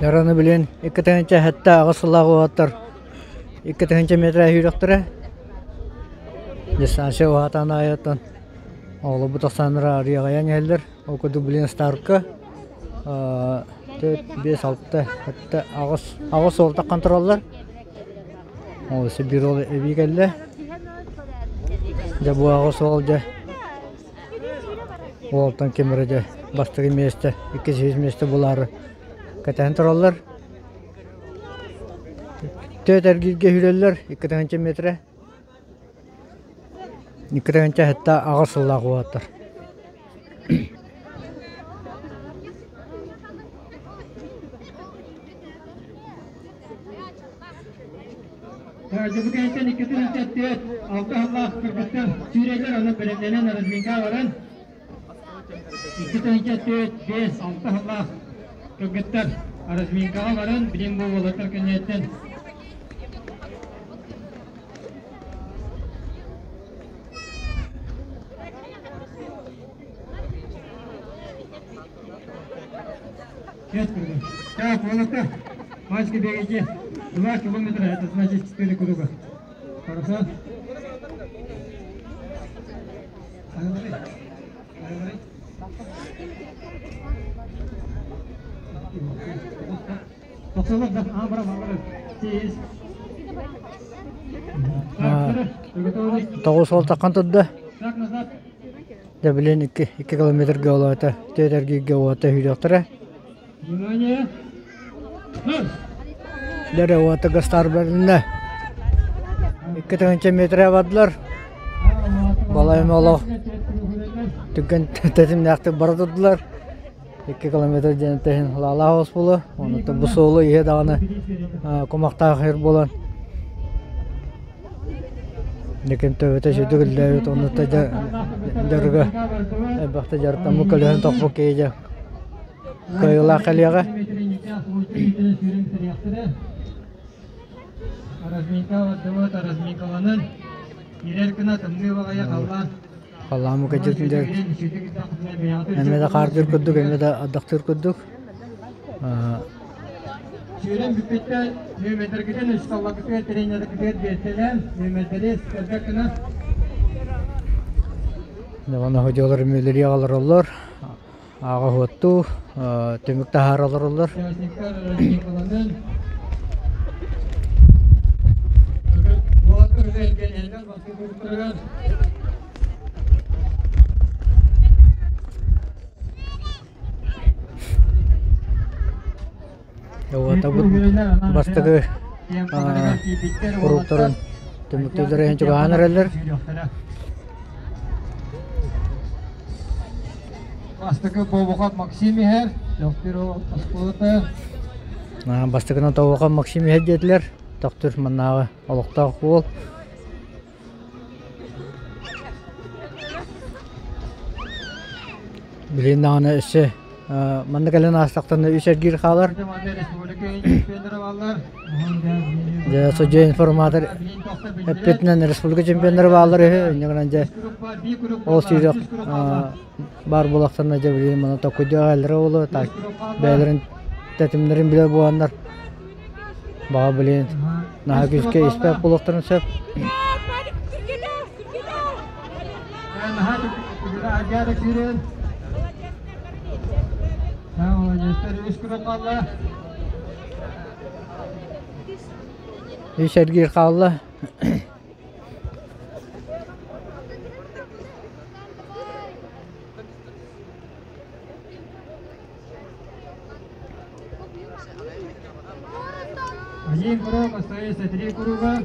Дьараны билин 2007 сыллаах уолаттар 2000 метр сүүрүөхтэрэ. Дистанция уһаатаан аайыттан оҕолорбут ахсааннара арыйаҕайан иһэллэр. Ол курдук билин старка 4, 5, 6, 7, 8, 8 уол таххан тураллар. Ол өссө биир уол эбии кэллэ. Дьэ бу аҕыс уол дьэ уолтан ким эрэ дьэ бастакы миэстэ, иккис үһүс миэстэ булаары кэтэһэн тураллар. Түөрт эргииргэ сүүрэллэр, 2 метрэ. 2 7 аҕыс сыллаах уолаттар. Дьокуускайтан 274 алта сыллаах кыргыттар сүүрэллэр, онон бэлэмнэнэн разминка баран 274 5 алта сыллаах кыргыттар разминкаҕа баран билим бу уолаттар кэнниттэн Так, уолаттар, мальчики бегайте. 2 километра, это значит 4 круга. Хорошо? Тохсолор да, а, браво, браво. Тиз. Так, Тоҕус уол таххан турда. Шаг назад. Дьэ билин 2 километрга олоото, түөрт эргииргэ уота сүүрүөхтэрэ. Внимание! Дьэ уота гастар бэриннэ. 2000 метрэ бардылар. Балайым олох түргэн тэтимнээхтик бара турдулар. 2 километр диэн тэһин лаалаах оҕус буолуо. Онуттан бу суолу иһэ даҕаны кумахтаах сир буолан Дикин төбөтө сүдүк үллээбит оннута дьэ дьарыга элбэхтэ дьарыктаммыт көлөһүн тохпут киһи дьэ кыайыылаах кэлиэҕэ. Разминка бардыбыт, разминкаланан киирэр гына тымныы баҕайы халлаан. Халлаан кэдьитин дьэ эмиэ да хаардыыр курдук, эмиэ да ардахтыыр курдук. Сүүрэн бүппүттэр нүөмэрдэргитин учууталларгытыгар, тренердэргитигэр биэртэлээн, нүөмэрдэри көрбөт гына. Уонна ходьолор мүлүрүйэ олороллор, ааҕа уоттуу, түмүк таһаара олороллор. Участниктар разминкаланан уолаттар үлэ бастакы курдуктарыгар Уотабыт бастакы куруктарын түмүктүүллэр иһин чугаһаан эрэллэр. Бастакы Тобохов Максим иһэр, Төхтүр оскуолата. Бастакынан Тобохов Максим иһэр диэтилэр. Төхтүр маннааҕы олохтоох уол. Билигин даҕаны өссө манна кэлэн аастахтарына үс эргиир хаалар. Дьэ, судьуйа информатор эппитинэн республика чемпионнара бааллар үһү. Инньэ гынан дьэ ол сүүрэх баар буолахтарына дьэ билигин маны токкуйдуох эллэрэ буолуо. Так бэйэлэрин тэтимнэрин билэр буоланнар Баҕа билин наһаа күүскэ испэт буолуохтарын сөп. Үс эргиир хаалла. Один круг, остается три круга.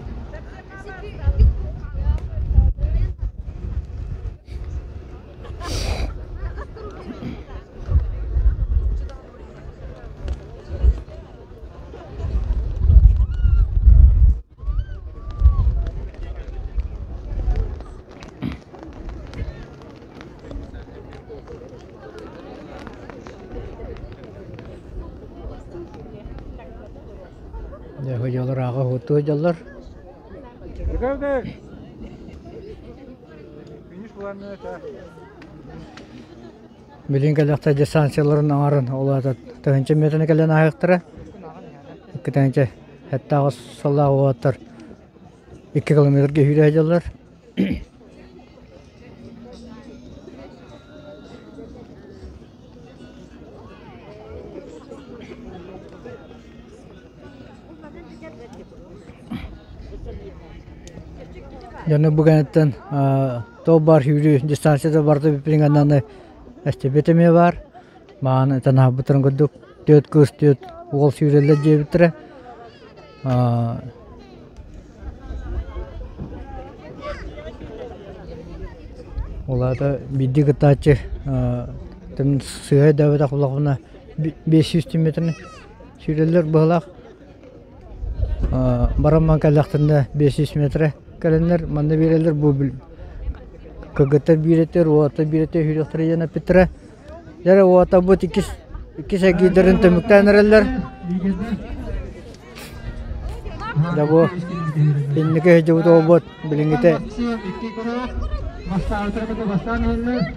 Дьэ, дьоллор ааҕа уһуттуу дьоллор. Билин кэлэхтэ дистанцияларын аҥарын ол аата тыһыынча метрны кэлэн ааһыахтара. Икки 78 сыллаах уолаттар 2 километрга сүүрэ сылдьаллар. Дьону бу кэнниттэн тоҕо баар сүүрүү дистанцията барыта бүппүтүн эстибит эмиэ баар. Мааны этэн аһарбыттарын курдук түөрт кыыс түөрт уол сүүрэллэр диэбиттэрэ. Ол аата биирдии кыттааччы сыыһа өйдөөбөтөх буоллахпына 500 метрни сүүрэллэр быһыылаах. Баран кэллэхтэринэ 500 метрэ кэлэннэр манна биэрэллэр бу кыргыттар биир уолаттар биир сүүрүөхтэрэ диэн эппиттэрэ. Дьэ уотабыт иккис иккис эргиирдэрин түмүктээн эрэллэр. Дьэ бу инники сылдьыбыт уолбут билиҥҥитэ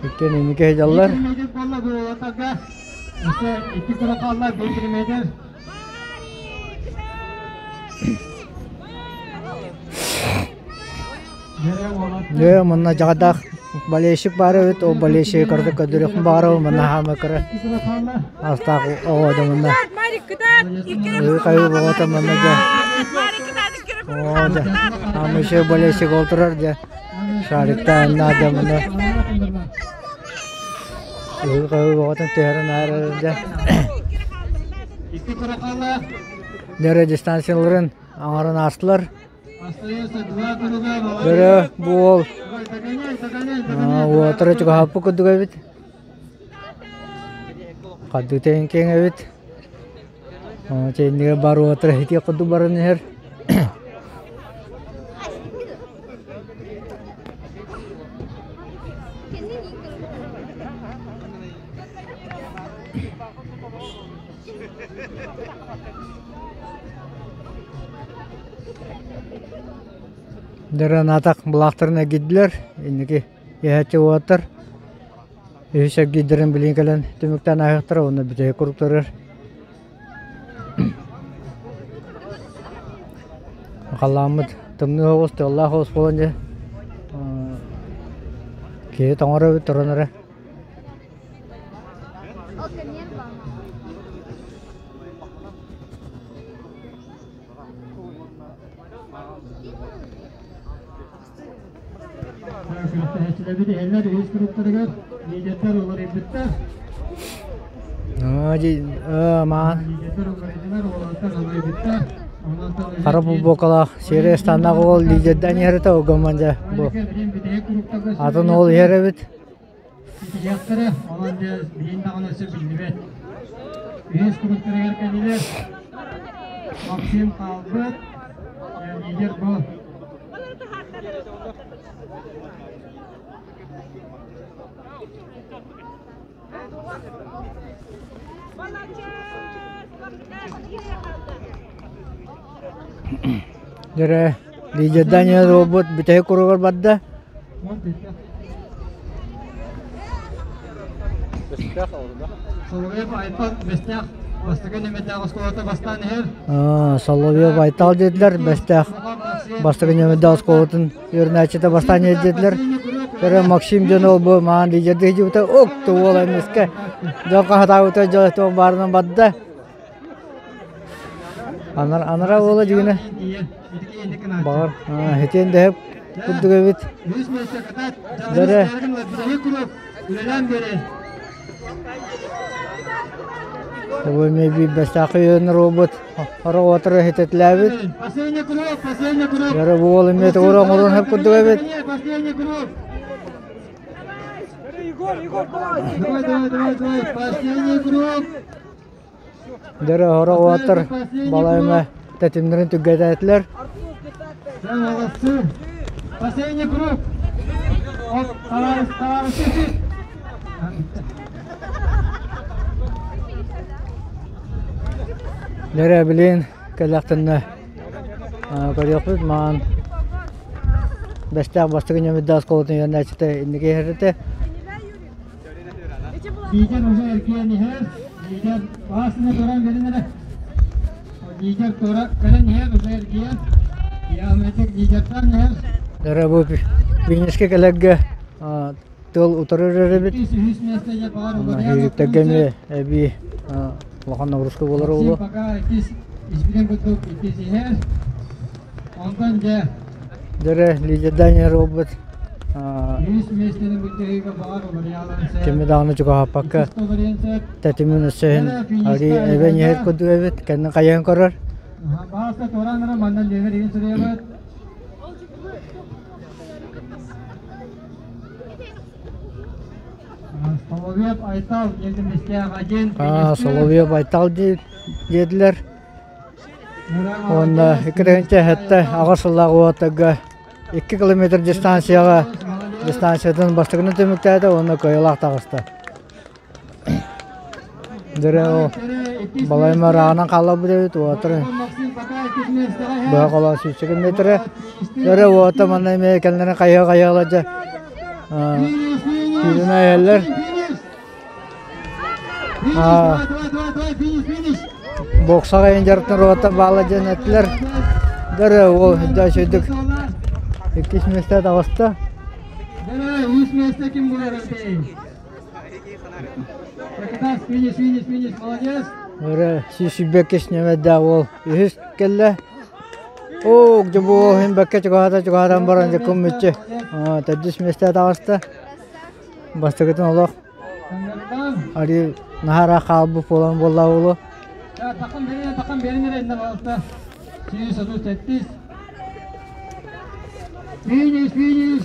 иккиэн инники сылдьаллар. Дьэ манна дьаҕардаах болельщик баар эбит, ол болельщиги көрдө көрдөрүөхпүн баҕарабын, манна хаама кыра астаах оҕо да манна ыы-хайыы оҕото манна дьэ оо дьэ хаама еще болельщик ол турар дьэ шариктаан наада манна ыы-хайыы оҕотун түһэрэн аарар дьэ Дьэ дистанцияларын аҥарын аастылар. Бөрө бу уол уотара чугаһаппыт курдук эбит. Хардыыта киэҥ эбит. Чэйиннигэ бар уотара итии курдук баран иһэр. Дьэ былаахтарын эргийдилэр, инники иһээччи уолаттар үһүс эргийдэрин билигин кэлэн түмүктээн ааһыахтара уонна бүтэһик куруктарыгар халлааммыт тымныы оҕус, тыаллаах оҕус буолан дьэ киһи тоҥор эбит туран эрэ. Күрэхтэһээччилэрбит иһэллэр үһүс куруктарыгар лидердэр уларыйбыттар. Маан Лидердэр уларыйдылар, уолаттар уларыйбыттар. хара футболкалаах серия станнаах уол лидердээн иһэрэтэ огоман дьэ бу атын уол иһэр эбит. Итиһиэхтэрэ, онон дьэ билин даҕаны өссө биллибэт. Үһүс куруктарыгар кэллилэр. Максим хаалбыт. Лидер бу. Дьэ лидердээн иһэр уолбут бүтэһик куругар барда. Соловьев Айпан Бэстээх бастакы нөмердээх оскуолата бастаан иһэр. Соловьев Айтал диэтилэр, Бэстээх бастакы нөмердээх оскуолатын үөрэнээччитэ бастаан иһэр диэтилэр. Көрө Максим диэн ол бу маан лидердии дьыбыта ок уол эмискэ дьон хаһатаабыта дьон туох баарынан барда. Анар анара уола дьигинэ баҕар хитиэн дэһэп курдук эбит. Дэрэ Бу эмиэ биир бастакы үөннэр уолбут ороҕуотары хитэтилээбит. Дэрэ бу уол эмиэ тугу оҥоруон сөп курдук эбит. Давай, давай, давай, давай, последний круг. Дьэ оһоро уолаттар балай эмэ тэтимнэрин түргэтээтилэр. Все, молодцы. Последний круг. Оп, товарищ, товарищ, Дьэ билигин кэллэхтэринэ көрүөхпүт маҕан Бэстээх бастакы ньэмирдээх оскуолатын үөрэнээччитэ инники иһэр этэ. Лидер уже эргийэн иһэр. Лидер баасына туран берин эрэ. Лидер тура кэлэн иһэр, уже эргийэр. Яметик лидертан иһэр. Дара бу финишке кэлэргэ тыл утары эрэбит. Иккис, үһүс миэстэгэ баар Сүүрүктэргэ эмиэ эбии улахан нагрузка буолар Максим уолу. пока иккис испитин курдук иккис иһэр. Онтон дьэ Дөрө лидердаан иһэр уолбут үһүс миэстэни бүттэриигэ баҕар уларыйаалан сөп. кими даҕаны чугаһаппакка Иккис уларыйан сөп. тэтимин өссө иһин Дьэ арыый финишка эбэн иһэр айдарда. курдук эбит кэннин хайыһан көрөр. Бааска туораан баран манна нүөмэр иһин суруйабыт. Соловьев Айтал диэн один Соловьев Айтал диэтилэр. Уонна 2007 сыллаах уотага 2 километр дистанцияҕа дистанциятын бастакынан түмүктээтэ уонна кыайыылаах таҕыста. Дөрө ол балайма ырааҕынан хаалларбыт эбит уотарын быһа холоон сүүсчэкэ метрэ. Дөрө уота манна эмиэ кэллэрин хайыа-хайыалар дьэ сүүрүн айаллар. Боксаҕа иһин дьарыктанар уоттар бааллар диэн эттилэр. Дөрө ол дьэ үчүгэйдик иккис миэстэ таҕыста. Үс миэстэ ким булар этэй? Финиш, финиш, финиш, молодец. Өрө сүүс нөмөрдөөх уол үһүс кэллэ. Оо, дьэ бу уол иһин бэккэ чугаһата чугаһатан баран дьэ куммүччү төрдүс миэстэ таҕыста. Бастакытын олох арыы наһаа ыраах хаалбыт буолан буолла уолу. Такым берин, такым берин эрэ инне балта. 138. Финиш, финиш.